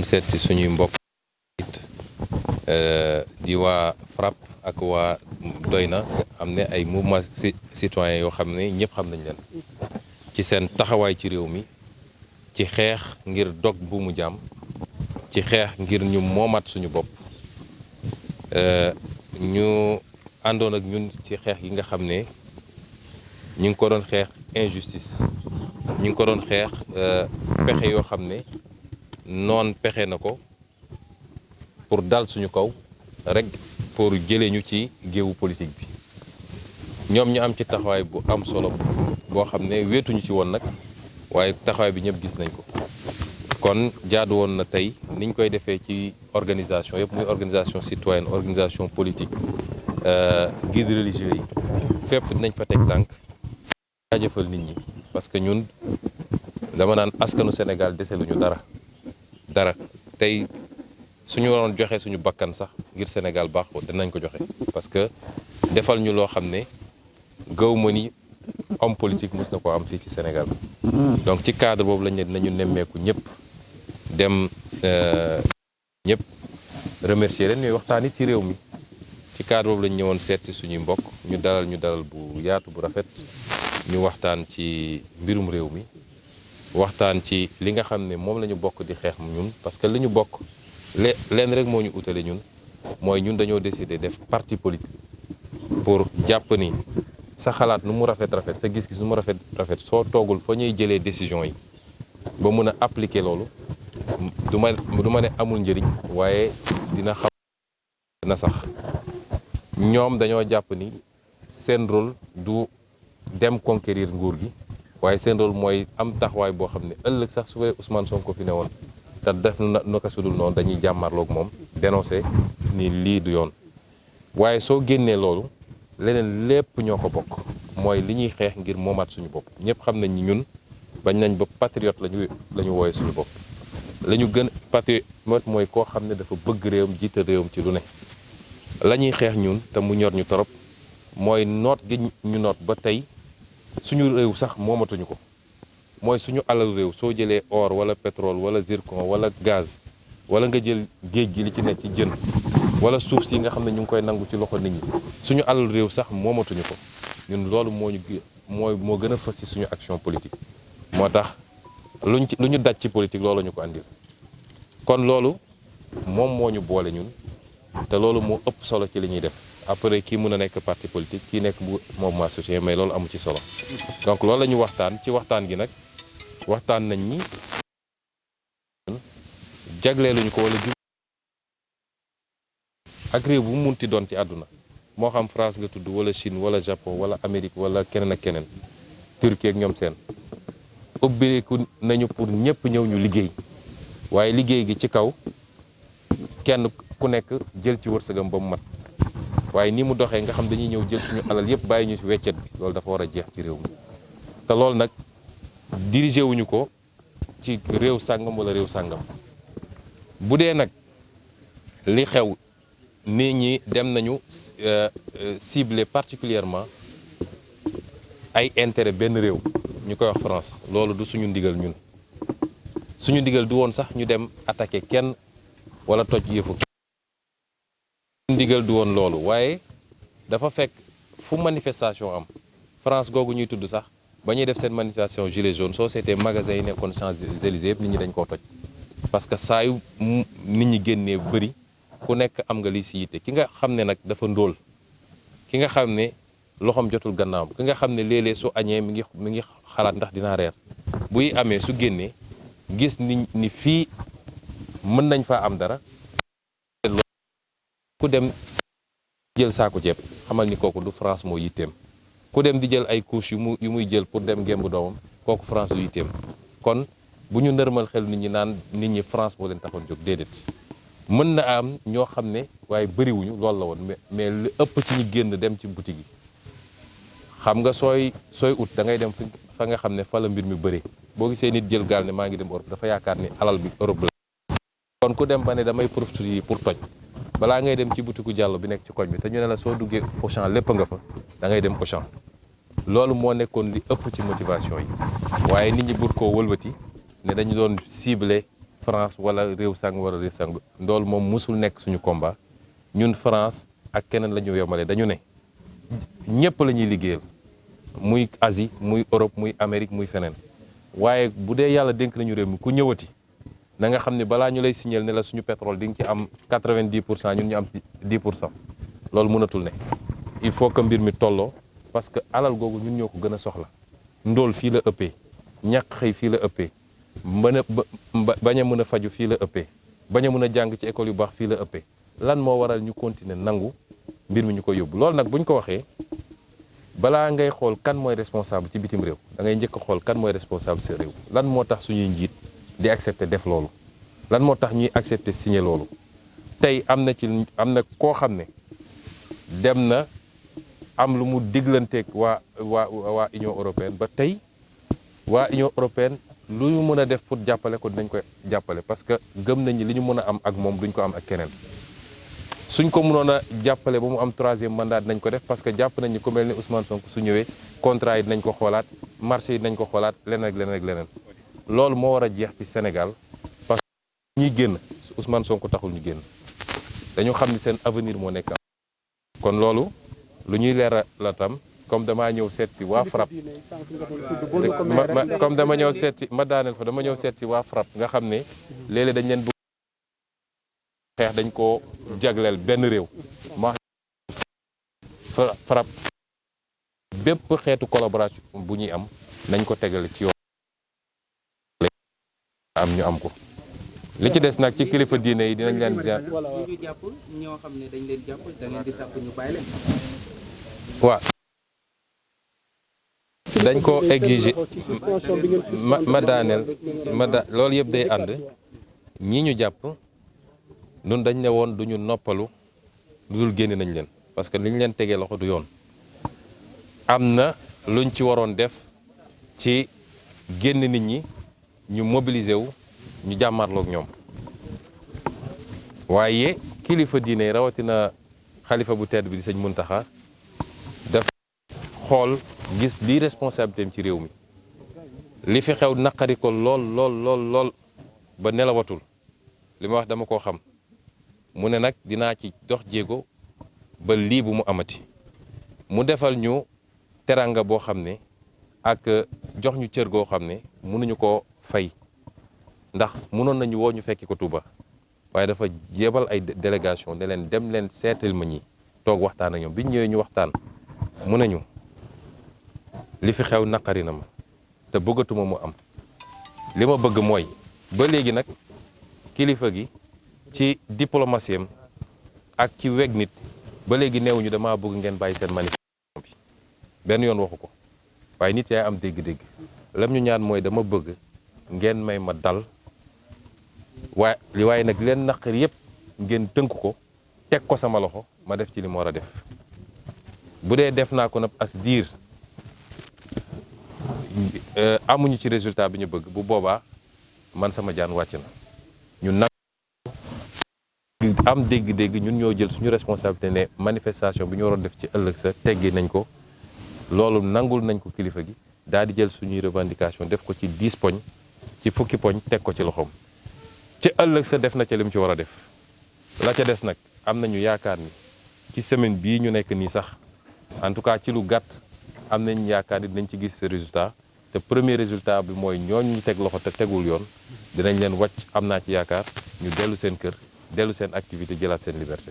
seet si suñuy mbokk di waa FRAPP ak waa Doyna am ne ay mouvement citoyen yoo xam ne ñëpp xam nañ leen ci seen taxawaay ci réew mi ci xeex ngir dog bu mu jàmm ci xeex ngir ñu moomaat suñu bopp ñu àndoon ak ñun ci xeex yi nga xam ne ñu ngi ko doon xeex injustice ñu ngi ko doon xeex pexe yoo xam ne noon pexe na ko pour dal suñu kaw rek pour jëlee ñu ci géewu politique bi ñoom ñu am ci taxawaay bu am solo boo xam ne wéetuñu ci woon nag waaye taxawaay bi ñëpp gis nañ ko kon jaadu woon na tey niñ koy defee ci organisation yëpp muy organisation citoyenne organisation politique guide religieux yi fépp dinañ fa teg tànk jaajëfal nit ñi parce que ñun dama naan askanu Sénégal deseluñu dara tey suñu waroon joxe suñu bakkan sax ngir Sénégal baax ko dinañ ko joxe parce que defal ñu loo xam ne gaw ma ni homme politique mos na ko am fii ci Sénégal donc ci cadre boobu lañ ne dinañu nemmeeku ñëpp dem ñëpp remercier leen ñuy waxtaan it ci réew mi ci cadre boobu lañ ñëwoon seet si suñuy mbokk ñu dalal bu yaatu bu rafet ñu waxtaan ci mbirum réew mi waxtaan ci li nga xam ne moom la ñu bokk di xeex ñun parce que li ñu bokk leen rek moo ñu utale ñun mooy ñun dañoo décider def parti politique pour jàpp ni sa xalaat nu mu rafet sa gis-gis nu mu rafet soo toogul fa ñuy jëlee décision yi ba mun a appliquer loolu du ma ne amul njëriñ waaye dina xam na sax ñoom dañoo jàpp ni seen rôle du dem conquérir nguur gi waaye seen rôle mooy am taxawaay boo xam ne ëllëg sax su fekkee Ousmane Sonko fi ne woon te def naka sudul noonu dañuy jàmmarloog moom dénoncer ni lii du yoon waaye soo génnee loolu leneen lépp ñoo ko bokk mooy li ñuy xeex ngir moomaat suñu bopp ñëpp xam nañ ni ñun bañ nañ ba patriote la ñu wooyee suñu bopp la ñu gën patriote mooy koo xam ne dafa bëgg réewam jiite réewam ci lu ne la ñuy xeex ñun te mu ñor ñu torop mooy noot gi ñu noot ba tey suñu réew sax moomatuñu ko mooy suñu alal réew soo jëlee or wala pétrole wala zircon wala gaz wala nga jël géej gi li ci nekk ci jën wala suuf si nga xam ne ñu ngi koy nangu ci loxo nit ñi suñu alal réew sax moomatuñu ko ñun loolu moo gën a fës ci suñu action politique moo tax lu ñu daj ci politique loolu ñu ko andil kon loolu moom moo ñu boole ñun te loolu moo ëpp solo ci li ñuy def après kii mën a nekk parti politique kii nekk bu mouvement citoyen mais loolu amu ci solo donc loolu la ñu waxtaan ci waxtaan gi nag waxtaan nañ ñi jagleeluñu ko wala ak réew bu mu munti doon ci àdduna moo xam France nga tudd wala Chine wala Japon wala Amérique wala keneen ak keneen Turquie ak ñoom seen ubbeeku nañu pour ñëpp ñëw ñu liggéey waaye liggéey gi ci kaw kenn ku nekk jël ci wërsëgam ba mu mat waaye ni mu doxee nga xam dañuy ñëw jël suñu alal yëpp bàyyi ñu ci weccet bi loolu dafa war a jeex ci réew mi te loolu nag dirigé wuñu ko ci réew sàngam wala réew sàngam bu dee nag li xew nit ñi dem nañu cibler particulièrement ay intérêt benn réew ñu koy wax France loolu du suñu ndigal ñun suñu ndigal du woon sax ñu dem attaquer kenn wala toj yëfu ndigal du woon loolu waaye dafa fekk fu manifestation am France googu ñuy tudd sax ba ñuy def seen manifestation gilet jaune soo seetee magasin yi nekkoon Champs-Élysées yëpp nit ñi dañ koo toj parce que saa yu nit ñi génnee bëri ku nekk am nga lii si yitte ki nga xam ne nag dafa ndóol ki nga xam ne loxoom jotul gannaawam ki nga xam ne léeg-léeg su añee mi ngi xalaat ndax dinaa reer buy amee su génnee gis ni fii mën nañ faa am dara ku dem jël saako ceeb xamal ni kooku du France moo yitteem ku dem di jël ay couches yu muy jël pour dem ngemb doomam kooku France du yitteem kon bu ñu nërmal xel nit ñi naan nit ñi France moo leen taxoon jóg déedéet mën na am ñoo xam ne waaye bëriwuñu loolu la woon mais lu ëpp ci ñi génn dem ci boutique yi xam nga sooy ut da ngay dem fa nga xam ne fa la mbir mi bëri boo gisee nit jël gaal ne maa ngi dem Europe dafa yaakaar ni alal bi Europe la kon ku dem ba ne damay profiter yi pour toj balaa ngay dem ci butiku jàllo bi nekk ci koñ bi te ñu ne la soo duggee Auchan lépp nga fa da ngay dem Auchan loolu moo nekkoon li ëpp ci motivation yi waaye nit ñi bur koo wëlbati ne dañu doon cibler France wala réew sang wala réew sang loolu moom musul nekk suñu combat ñun France ak keneen la ñu yemale dañu ne ñëpp la ñuy liggéeyal muy Asie muy Europe muy Amérique muy feneen waaye bu dee yàlla dénk nañu réew mi ku ñëwati na nga xam ne balaa ñu lay signal ne la suñu pétrole di nga ci am 90% ñun ñu am 10% loolu mënatul ne il faut que mbir mi tolloo parce que alal googu ñun ñoo ko gën a soxla ndóol fii la ëppee ñàkk xëy fii la ëppee bañ a mën a faju fii la ëppee bañ a mën a jàng ci école yu baax fii la ëppee lan moo waral ñu continuer nangu mbir mi ñu ko yóbbu loolu nag bu ñu ko waxee balaa ngay xool kan mooy responsable ci bitim réew da ngay njëkk a xool kan mooy responsable sa réew lan moo tax suñuy njiit di accepter def loolu lan moo tax ñuy accepter signer loolu tey am na koo xam ne dem na am lu mu diglanteeg waa Union européenne ba tey waa Union européenne lu ñu mën a def pour jàppale ko dinañ ko jàppale parce que gëm nañ ni li ñu mën a am ak moom duñ ko am ak keneen suñ ko mënoon a jàppale ba mu am 3e mandat dinañ ko def parce que jàpp nañ ni ku mel ni Ousmane Sonko su ñëwee contrat yi dinañ ko xoolaat marché yi dinañ ko xoolaat leneen ak leneen loolu moo war a jeex ci Sénégal parce que ñuy génn Ousmane Sonko taxul ñu génn dañu xam ni seen avenir moo nekk kon loolu lu ñuy leeral la tam comme damaa ñëw seet si waa FRAPP comme dama ñëw seet si ma daaneel fa dama ñëw seet si waa FRAPP nga xam ne léeg-léeg dañ leen bëgg xeex dañ ko jagleel benn réew ma FRAPP bépp xeetu collaboration bu ñuy am nañ ko tegale ci yoon am ñu am ko li ci des nag ci kilifa diine yi dinañ leen ziar ñu jàpp ñoo xam ne dañ leen jàpp da ngeen di sàpp ñu bàyyi leen waaw dañ ko exiger ma daaneel loolu yëpp day ànd ñii ñu jàpp nun dañ ne woon duñu noppalu lu dul génne nañ leen parce que li ñu leen tegee loxo du yoon am na luñ ci waroon def ci génn nit ñi ñu mobiliser wu ñu jàmmarloog ñoom waaye kilifa diine yi rawatina xalifa bu tedd bi di sëñ Muntaxa daf xool gis lii responsabilité am ci réew mi li fi xew naqari ko lool ba nelawatul li ma wax dama koo xam mu ne nag dinaa ci dox jéego ba lii bu mu amati mu defal ñu teranga boo xam ne ak jox ñu cër goo xam ne mënuñu ko fay ndax mënoon nañu woo ñu fekki ko Touba waaye dafa yebal ay délégation ne leen dem leen seetal ma ñi toog waxtaan ak ñoom bi ñu ñëwee ñu waxtaan mu nañu li fi xew naqari na ma te bëggatuma mu am li ma bëgg mooy ba léegi nag kilifa gi ci diplomatie am ak ci weg nit ba léegi neewuñu dama bëgg ngeen bàyyi seen manifestation bi benn yoon waxu ko waaye nit yaay am dégg-dégg lam ñu ñaan mooy dama bëgg ngeen may ma dal waaye nag leen naqar yëpp ngeen tënk ko teg ko sama loxo ma def ci li ma war a def bu dee def naa ko nag as diir amuñu ci résultat bi ñu bëgg bu boobaa man sama jaan wàcc na ñun nag am dégg-dégg ñun ñoo jël suñu responsabilité ne manifestation bi ñu waroon def ci ëllëg sa teggi nañ ko loolu nangul nañ ko kilifa gi daal di jël suñuy revendication def ko ci 10 poñ ci fukki poñ teg ko ci loxoom ci ëllëg sa def na ca lim ci war a def la ca des nag am nañu yaakaar ni ci semaine bii ñu nekk nii sax en tout cas ci lu gàtt am nañ yaakaar ni dinañ ci gis ce résultat te premier résultat bi mooy ñooñu ñu teg loxo te tegul yoon dinañ leen wàcc am naa ci yaakaar ñu dellu seen kër dellu seen activité jëlaat seen liberté